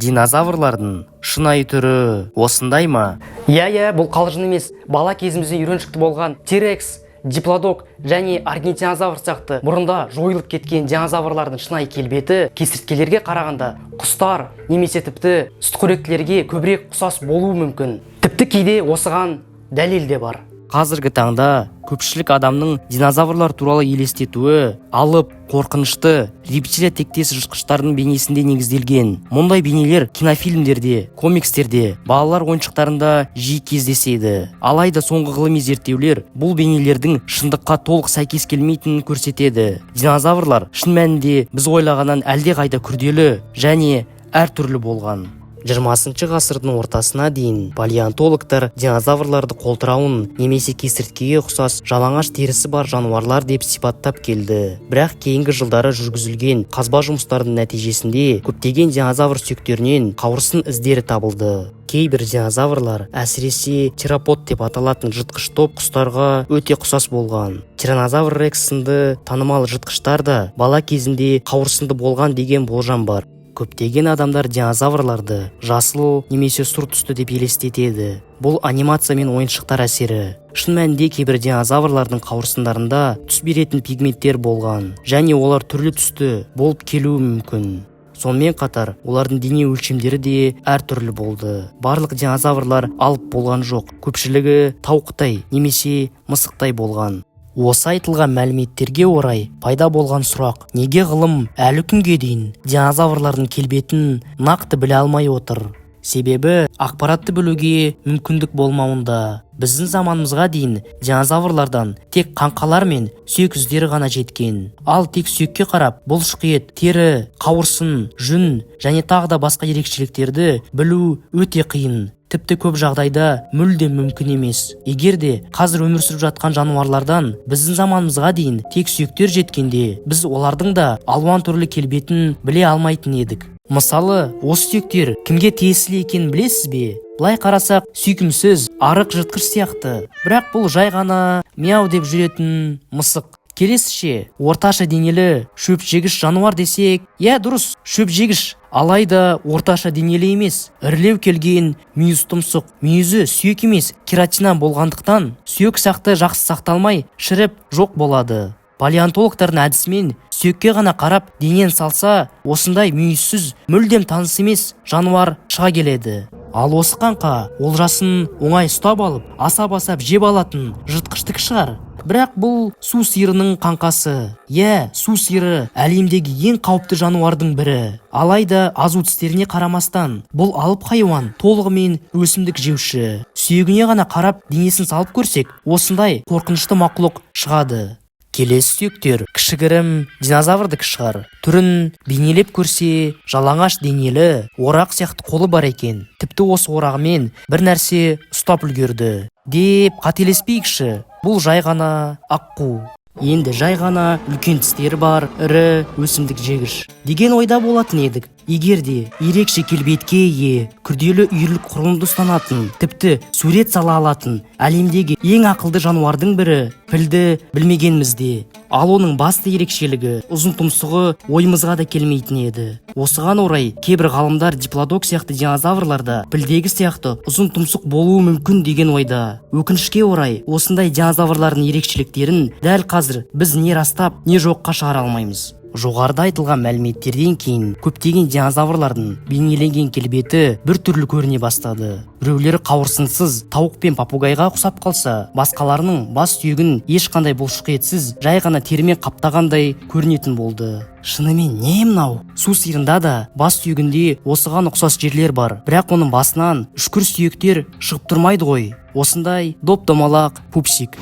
Динозаврлардың шынайы түрі осындай ма? Иә, бұл қалжың емес. Бала кезімізден үйреншікті болған Тирекс, диплодок және аргентинозавр сияқты бұрында жойылып кеткен динозаврлардың шынайы келбеті кесірткелерге қарағанда құстар немесе тіпті сүтқоректілерге көбірек ұқсас болуы мүмкін. Тіпті кейде осыған дәлел де бар. Қазіргі таңда көпшілік адамның динозаврлар туралы елестетуі алып, қорқынышты рептилия тектес жыртқыштардың бейнесінде негізделген. Мұндай бейнелер кинофильмдерде, комикстерде, балалар ойыншықтарында жиі кездеседі. Алайда соңғы ғылыми зерттеулер бұл бейнелердің шындыққа толық сәйкес келмейтінін көрсетеді. Динозаврлар шын мәнінде біз ойлағаннан әлдеқайда күрделі және әртүрлі болған. 20 ғасырдың ортасына дейін палеонтологтар динозаврларды қолтырауын немесе кесірткеге ұқсас жалаңаш терісі бар жануарлар деп сипаттап келді. Бірақ кейінгі жылдары жүргізілген қазба жұмыстарының нәтижесінде көптеген динозавр сүйектерінен қауырсын іздері табылды. Кейбір динозаврлар, әсіресе теропод деп аталатын жыртқыш топ, құстарға өте ұқсас болған. Тираннозавр рекс сынды танымал жыртқыштар да бала кезінде қауырсынды болған деген болжам бар. Көптеген адамдар динозаврларды жасыл немесе сұр түсті деп елестетеді. Бұл анимация мен ойыншықтар әсері. Шын мәнінде кейбір динозаврлардың қауырсындарында түс беретін пигменттер болған және олар түрлі түсті болып келуі мүмкін. Сонымен қатар олардың дене өлшемдері де әртүрлі болды. Барлық динозаврлар алып болған жоқ, көпшілігі тауықтай немесе мысықтай болған. Осы айтылған мәліметтерге орай пайда болған сұрақ: неге ғылым әлі күнге дейін динозаврлардың келбетін нақты біле алмай отыр? Себебі ақпаратты білуге мүмкіндік болмауында. Біздің заманымызға дейін динозаврлардан тек қаңқалар мен сүйек іздері ғана жеткен. Ал тек сүйекке қарап, бұлшық ет, тері, қауырсын, жүн және тағы да басқа ерекшеліктерді білу өте қиын, тіпті көп жағдайда мүлдем мүмкін емес. Егер де қазір өмір сүріп жатқан жануарлардан біздің заманымызға дейін тек сүйектер жеткенде, біз олардың да алуан түрлі келбетін біле алмайтын едік. Мысалы, осы сүйектер кімге тиесілі екенін білесіз бе? Былай қарасақ, сүйкімсіз арық жыртқыш сияқты, бірақ бұл жай ғана мяу деп жүретін мысық. Келесі ше? Орташа денелі шөп жегіш жануар десек, иә, дұрыс, шөп жегіш, алайда орташа денелі емес, ірілеу келген мүйіз тұмсық. Мүйізі сүйек емес, кератиннан болғандықтан, сүйек сияқты жақсы сақталмай, шіріп жоқ болады. Палеонтологтардың әдісімен сүйекке ғана қарап денені салса, осындай мүйізсіз, мүлдем таныс емес жануар шыға келеді. Ал осы қаңқа олжасын оңай ұстап алып, асап-асап жеп алатын жыртқыштікі шығар, бірақ бұл су сиырының қаңқасы. Иә, су сиыры әлемдегі ең қауіпті жануардың бірі. Алайда азу тістеріне қарамастан, бұл алып хайуан толығымен өсімдік жеуші. Сүйегіне ғана қарап денесін салып көрсек, осындай қорқынышты мақұлық шығады. Келесі сүйектер кішігірім динозаврдікі шығар. Түрін бейнелеп көрсе, жалаңаш денелі, орақ сияқты қолы бар екен. Тіпті осы орағымен бір нәрсе ұстап үлгерді деп қателеспейікші, бұл жай ғана аққу. Енді жай ғана үлкен тістері бар ірі өсімдік жегіш деген ойда болатын едік, егер де ерекше келбетке ие, күрделі үйірлік құрылымды ұстанатын, тіпті сурет сала алатын әлемдегі ең ақылды жануардың бірі пілді білмегенімізде. Ал оның басты ерекшелігі ұзын тұмсығы ойымызға да келмейтін еді. Осыған орай кейбір ғалымдар диплодок сияқты динозаврларда пілдегі сияқты ұзын тұмсық болуы мүмкін деген ойда. Өкінішке орай, осындай динозаврлардың ерекшеліктерін дәл қазір біз не растап, не жоққа шығара алмаймыз. Жоғарыда айтылған мәліметтерден кейін көптеген динозаврлардың бейнеленген келбеті біртүрлі көріне бастады. Біреулері қауырсынсыз тауық пен попугайға ұқсап қалса, басқаларының бас сүйегін ешқандай бұлшық етсіз, жай ғана терімен қаптағандай көрінетін болды. Шынымен, не мынау? Су сиырында да бас сүйегінде осыған ұқсас жерлер бар, бірақ оның басынан үшкір сүйектер шығып тұрмайды ғой. Осындай доп домалақ пупсик.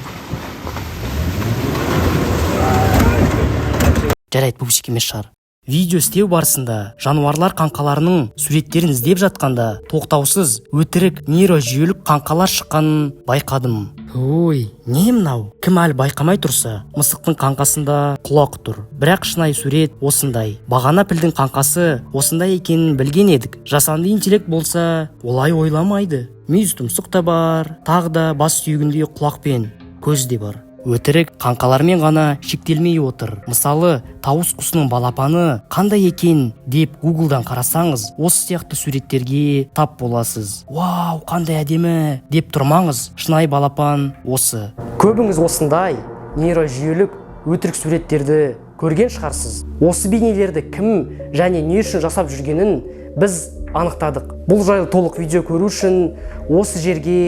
Жарайды, пупсик емес шығар. Видео істеу барысында жануарлар қаңқаларының суреттерін іздеп жатқанда, тоқтаусыз өтірік нейрожүйелік қаңқалар шыққанын байқадым. Ой, не мынау? Кім әлі байқамай тұрса, мысықтың қаңқасында құлақ тұр, бірақ шынайы сурет осындай. Бағана пілдің қаңқасы осындай екенін білген едік. Жасанды интеллект болса, олай ойламайды. Мүйіз тұмсық та бар, тағы да бас сүйегінде құлақ пен көз де бар. Өтірік қаңқалармен ғана шектелмей отыр. Мысалы, тауыс құсының балапаны қандай екен деп Гуглдан қарасаңыз, осы сияқты суреттерге тап боласыз. Вау, қандай әдемі деп тұрмаңыз, шынайы балапан осы. Көбіңіз осындай нейрожүйелік өтірік суреттерді көрген шығарсыз. Осы бейнелерді кім және не үшін жасап жүргенін біз анықтадық. Бұл жайлы толық видео көру үшін осы жерге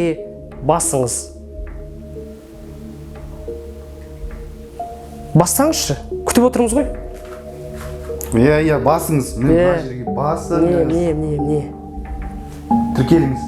басыңыз. Бассаңызшы, күтіп отырмыз ғой. Иә, иә, басыңыз. Міне, Иә. мына жерге басыңыз. Міне, міне, міне, міне. Тіркеліңіз.